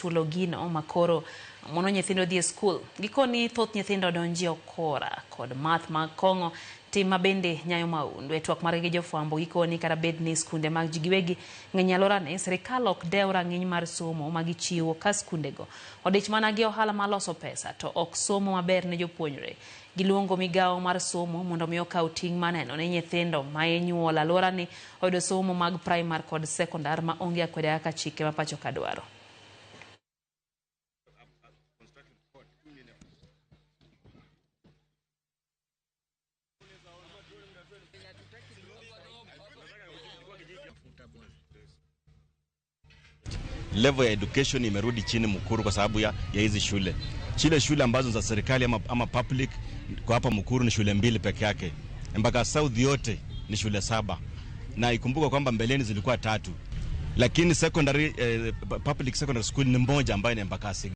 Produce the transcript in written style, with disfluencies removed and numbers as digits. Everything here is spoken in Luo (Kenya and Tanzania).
chulo gino makoro mono nyithindo dhi e skul. Gikoni thoth nyithindo donjie okora kod math mag kong'o, tim ma bende nyayo maundu. E twak margi gi jofwambo gikoni kata bed ni skunde mag ji giwegi ng'eny e alworani, sirikal ok dew rang'iny mar somo ma gichiwo ka skundego odich mana gi ohala mar loso pesa to ok somo maber ne jopuonjre. Giluongo migawo mar somo mondo mi okaw ting' mar neno ni nyithindo ma inyuolo alworani oyudo somo mag primar kod sekondar ma onge akwede kaka chike ma pacho ka dwaro. Level ya education imerudi chini Mukuru kwa sababu ya hizi shule. Zile shule ambazo za serikali ama public kwa hapa Mukuru ni shule 2 peke yake. Mpaka South yote ni shule 7. Na ikumbuka kwamba mbeleni zilikuwa 3. Lakini public secondary school ni moja ambayo ni Embakasi.